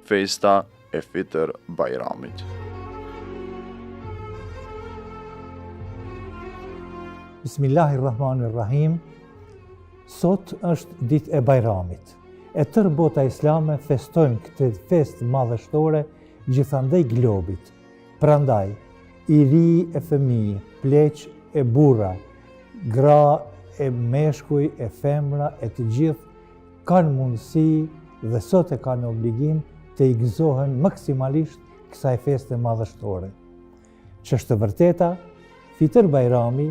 Festa e Fitër Bajramit. Bismillahirrahmanirrahim. Sot është ditë e Bajramit. E tërë bota islame festojnë këtë festë madhështore gjithandej globit. Prandaj, i ri e fëmijë, pleq e burra, gra e meshkuj e femra e të gjithë kanë mundësi dhe sot e kanë obligim të i gëzohen maksimalisht kësaj feste madhështore. Ç'është e vërteta, Fitër Bajrami,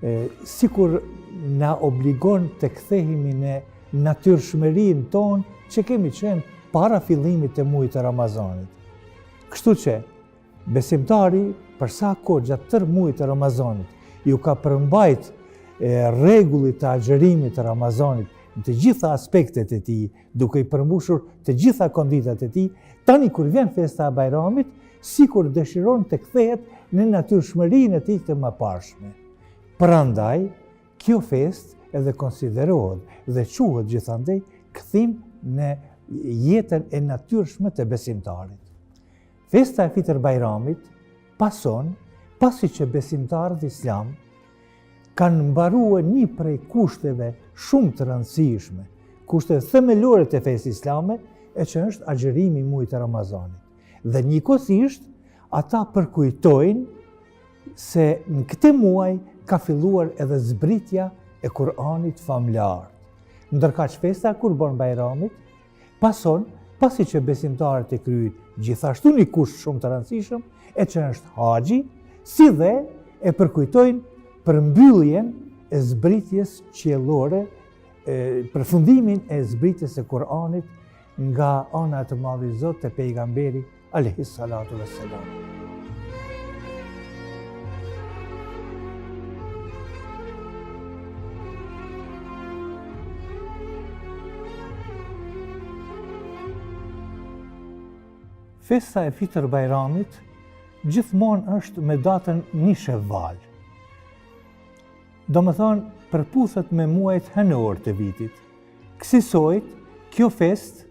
e, sikur na obligon të kthehemi në natyrshmërinë tonë që kemi qenë para fillimit të muajit të Ramazanit. Kështu që, Besimtari, për sa kohë gjatë tërë muajit të Ramazanit, iu ka përmbajt rregullit të agjërimit të Ramazanit në të gjitha aspektet e tij, duke i përmbushur të gjitha konditat e tij, tani kur vjen festa e Bajramit, sikur dëshiron të kthehet në natyrshmërinë e tij të mëparshme. Prandaj, kjo festë edhe konsiderohet dhe quhet gjithandej kthim në jetën e natyrshme të besimtarit. Festa e Fitër Bajramit pason pasi që besimtarët islam kanë mbarue një prej kushteve shumë të rëndësishme, kushteve themelore të fesë islame, e që është agjërimi i muajit të Ramazanit. Dhe njëkohësisht, ata përkujtojnë se në këtë muaj ka filluar edhe zbritja e Kur'anit famëlartë. Ndërkaq festa e Kurban Bajramit Pason, pasi që besimtarët e kryejnë gjithashtu një kusht shumë të rëndësishëm, e që është haxhi, si dhe e përkujtojnë përmbylljen e zbritjes qiellore, përfundimin e zbritjes së Kur'anit nga ana e të madhit Zot te pejgamberi Alejhi salatu ve selam. Festa e Fitër Bajramit gjithmonë është me datën një Sheval. Domethënë, përputhet me muajt hënorë të vitit. Kësisojt, kjo festë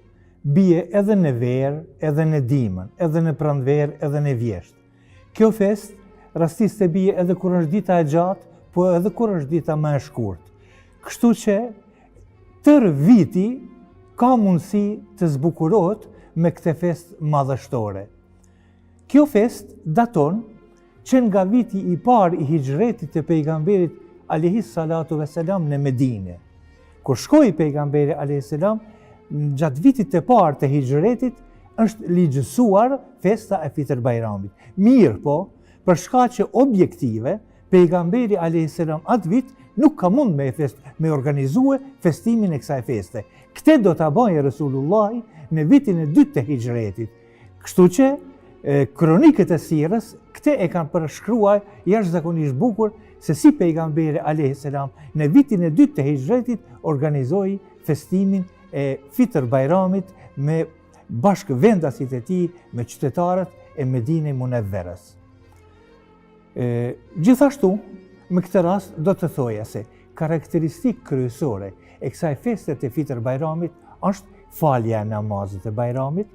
Bie edhe në verë, edhe në dimën, edhe në pranverë, edhe në vjeshtë. Kjo festë rastis të bie edhe kur është dita e gjatë, po edhe kur është dita më e shkurtë. Kështu që tërë viti ka mundësi të zbukurohet me këtë festë madhështore. Kjo festë daton që nga viti i parë i hixhretit të pejgamberit alejhi salatu ve selam në Medine. Kur shkoi pejgamberi alejhi selam, gjatë vitit të parë të hixhretit është ligjësuar festa e Fitër Bajramit. Mirëpo, për shkaqe objektive, pejgamberi alejhi selam atë vit nuk ka mund me fest, me organizue festimin e kësaj feste. Këtë do ta bëjë Resulullahi në vitin e dytë të hixhretit. Kështu që kronikët e sirës këtë e kanë përshkruar jashtëzakonisht bukur se si pejgamberi alejhi selam në vitin e dytë të hixhretit organizoi festimin e Fitër Bajramit me bashkëvendasit e tij, me qytetarët e Medine Munevveres. E, gjithashtu, me këtë rast do të thoja se karakteristikë kryesore e kësaj feste të Fitër Bajramit është falja e namazit të Bajramit,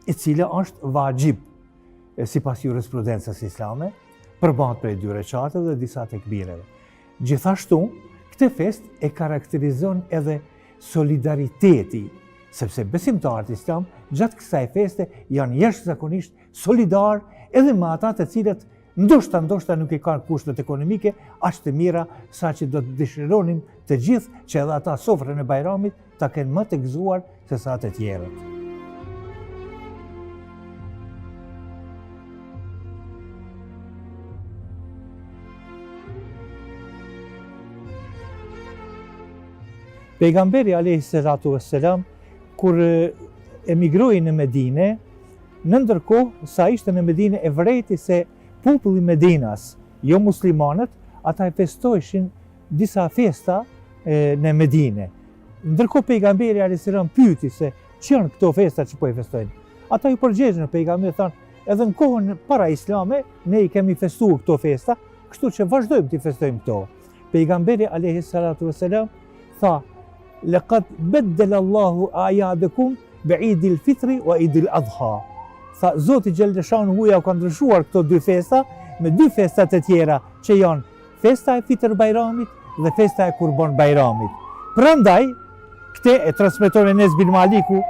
e cila është vaxhib sipas jurisprudencës islame, përbëhet prej dy reqateve dhe disa tekbireve. Gjithashtu, këtë festë e karakterizon edhe solidariteti, sepse besimtarët islam gjatë kësaj feste janë jashtëzakonisht solidarë edhe me ata të cilët ndoshta ndoshta nuk i kanë kushtet ekonomike aq të mira sa që do të dëshironim të gjithë që edhe ata sofrën e Bajramit ta kenë më të gëzuar se sa të tjerët. Pejgamberi alejhi salatu vesselam kur emigroi në Medine, në ndërkohë sa ishte në Medine e vërejti se populli Medinas, jo muslimanët, ata e festojshin disa festa në Medine. Ndërkohë pejgamberi alejhi selam pyeti se ç'janë këto festa që po i festojnë. Ata iu përgjigjën pejgamberit thanë, edhe në kohën para islame ne i kemi festuar këto festa, kështu që vazhdojmë t'i festojmë këto. Pejgamberi alejhi salatu vesselam tha: "Laqad baddala Allahu a'yadakum Bi Idil Fitri wa Idil Adha. Tha Zoti xhelleshanuhu jau ka ndryshuar këto dy festa me dy festa të tjera që janë festa e Fitër Bajramit dhe festa e Kurban Bajramit. Prandaj, këtë e transmeton Enes bin Maliku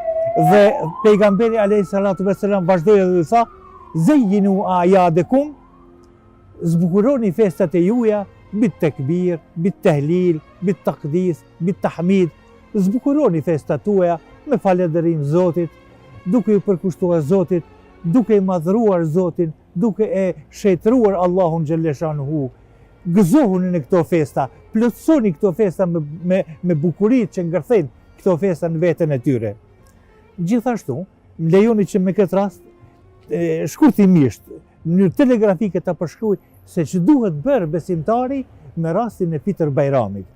dhe pejgamberi alayhi salatu vesselam vazhdoi edhe tha Zejjinu a'jadekum zbukuroni festat e juja bit tekbir, bit tehlil, bit takdis, bit tahmid, Zbukuroni festat tuaja me falënderim Zotit, duke iu përkushtuar Zotit, duke e madhëruar Zotin, duke e shenjtëruar Allahun xhelleshanuhu. Gëzohuni në këto festa, plotësoni këto festa me me me bukuritë që ngërthejnë këto festa në veten e tyre. Gjithashtu, më lejoni që me këtë rast shkurtimisht, në mënyrë telegrafike ta përshkruaj se ç'duhet bërë besimtari me rastin e Fitër Bajramit.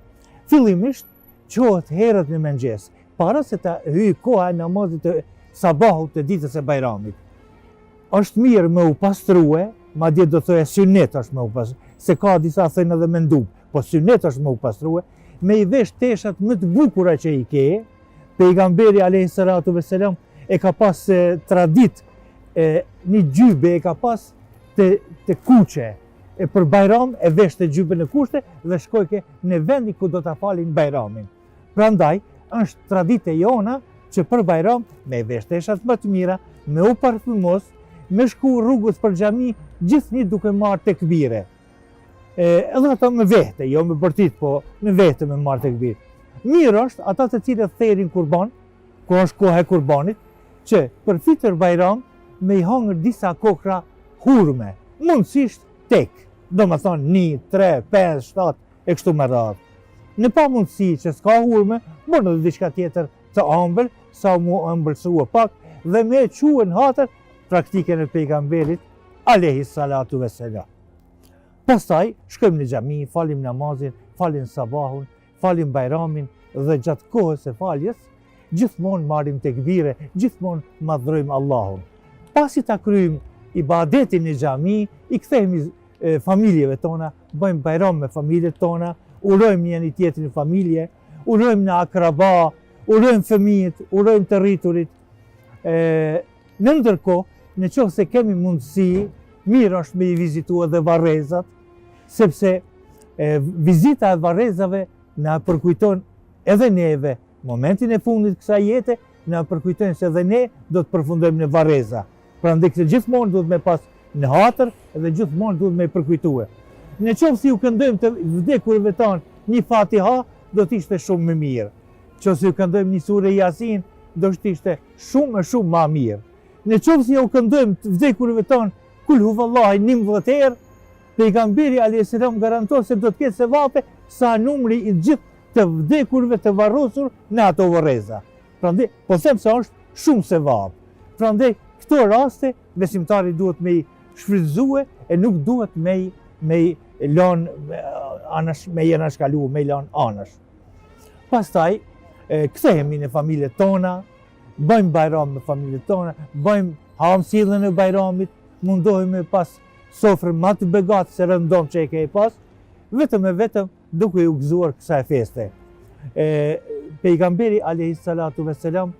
Fillimisht, çohet herët në mëngjes, para se të hyjë koha e namazit të sabahut të ditës së Bajramit. Është mirë me u pastrue, madje do thoja synet është me u pastrue, se ka disa thënë edhe mendub, po synet është me u pastrue, me i vesh teshat më të bukura që i ke, pejgamberi alayhi salatu vesselam e ka pas traditë e një xhybe e ka pas të të kuqe e për Bajram e veshte xhyben e kuqe dhe shkojke në vendin ku do ta falin Bajramin. Prandaj, është traditë e jona që për Bajram me vesh teshat më të mira, me u parfumos, me shku rrugës për xhami, gjithnjë duke marrë tekbire. E, edhe ata me vehte, jo me bërtit, po me vehte me marrë tekbir. Mirë është ata të cilët therin kurban, kur është koha e kurbanit, që për fitër bajram me i hangër disa kokra hurme, mundësisht tek, domethonë 1, 3, 5, 7, e kështu me radhë. Në pamundësi që s'ka hurme, bën edhe diçka tjetër të ambël, sa mu ëmbëlsua pak, dhe me e çue në hatër praktikën e pejgamberit, alehi salatu ve selam. Pastaj, shkojmë në xhami, falim namazin, falim sabahun, falim bajramin dhe gjatë kohës së faljes, gjithmonë marrim tekbire, gjithmonë madhrojmë Allahun. Pasi ta kryjmë ibadetin në xhami, i kthehemi familjeve tona, bëjmë bajram me familjet tona, urojmë njëri tjetrin në familje, urojmë në akraba, urojmë fëmijët, urojmë të rriturit. E, në ndërkohë, në qoftë se kemi mundësi, mirë është me i vizitu edhe varrezat, sepse e, vizita e varrezave na përkujton edhe neve momentin e fundit kësaj jete, na përkujtojnë se edhe ne do të përfundojmë në varreza. Prandaj këtë gjithmonë duhet me pas në hatër dhe gjithmonë duhet me përkujtue. Në qoftë se ju këndojmë të vdekurve tanë një fatiha, do të ishte shumë më mirë. Qoftë se ju këndojmë një sure Jasin, do të ishte shumë e shumë më mirë. Në qoftë se ju këndojmë të vdekurve tanë kul huvallahi 11 herë, pejgamberi alayhis salam garanton se do të ketë sevape sa numri i gjithë të vdekurve të varrosur në ato varreza. Prandaj, po them se është shumë sevap. Prandaj, këto raste besimtari duhet me i shfrytëzue e nuk duhet me i me i lon anash me i anashkalu, me i lon anash. Pastaj kthehemi në familjet tona, bëjmë bajram me familjet tona, bëjmë hamë sjelljen e bajramit, mundohemi me pas sofrën më të begatë se rëndom që e ke pas, vetëm e vetëm duke iu gëzuar kësaj feste. E, pejgamberi alayhi salatu vesselam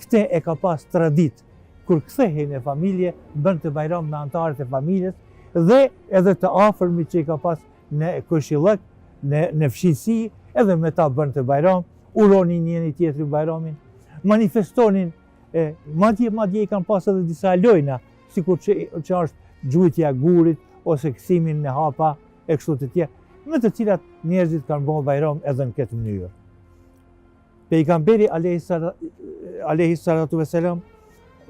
këtë e ka pas traditë kur kthehej në familje, bënte bajram me anëtarët e familjes dhe edhe të afërmit që i ka pas në kojshillëk, në në fqinjësi, edhe me ta bënte bajram, uronin njëri tjetrin bajramin, manifestonin e madje madje i kanë pas edhe disa lojna, sikur që, që është gjujtja e gurit ose kcimin në hapa e kështu të tjera, me të cilat njerëzit kanë bërë bajram edhe në këtë mënyrë. Pejgamberi alayhi salatu vesselam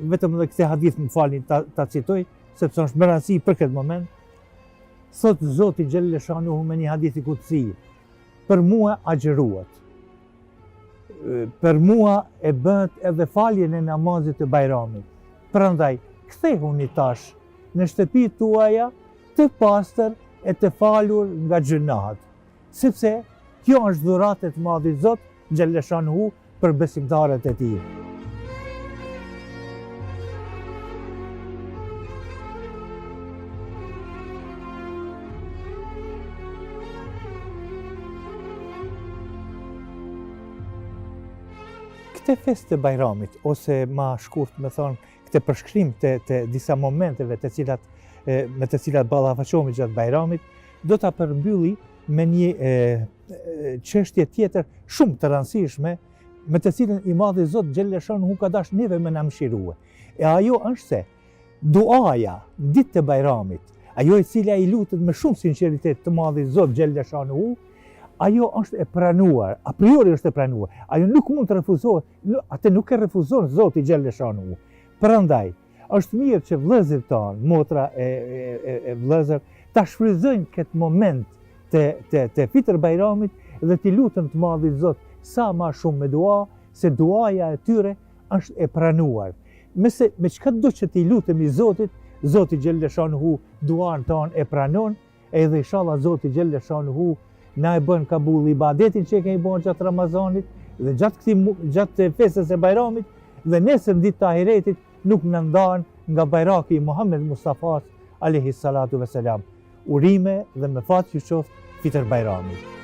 vetëm edhe këtë hadith më falni ta, ta citoj, sepse është me rëndësi për këtë moment. Thot Zoti xhelleshanuhu me një hadithi kudsi, për mua agjëruat. Për mua e bëtë edhe faljen e namazit të Bajramit. Prandaj, kthehuni tash në shtëpitë tuaja të pastër e të falur nga gjynahet. Sepse kjo është dhuratë e të madhit Zot, xhelleshanuhu, për besimtarët e tij. Këtë festë të Bajramit, ose ma shkurt me thonë, këtë përshkrim të, të disa momenteve të cilat, e, me të cilat ballafaqohemi gjatë Bajramit, do ta përmbylli me një e, çështje tjetër shumë të rëndësishme, me të cilën i madhi Zot xhelleshanuhu ka dashtë neve me na mëshirue. E ajo është se Duaja në ditë të Bajramit, ajo e cila i lutet me shumë sinqeritet të madhit Zot xhelleshanuhu, ajo është e pranuar, a priori është e pranuar. Ajo nuk mund të refuzohet, atë nuk e refuzon Zoti xhelleshanuhu. Prandaj, është mirë që vëllezërit tanë, motra e, e, e, e vëllezër, ta shfrytëzojnë këtë moment të, të, të Fitër Bajramit dhe t'i luten të madhit Zot sa ma shumë me dua, se duaja e tyre është e pranuar. Mëse me çka do që t'i lutemi Zotit, Zoti xhelleshanuhu duan tonë e pranon, edhe inshallah Zoti xhelleshanuhu na e bën kabul ibadetin që e kemi bërë gjatë Ramazanit dhe gjatë këtij gjatë festës së Bajramit dhe nesër në ditë të ahiretit nuk na ndan nga bajraki i Muhammed Mustafas alejhi salatu veselam. Urime dhe me fat ju qoftë Fitër Bajrami.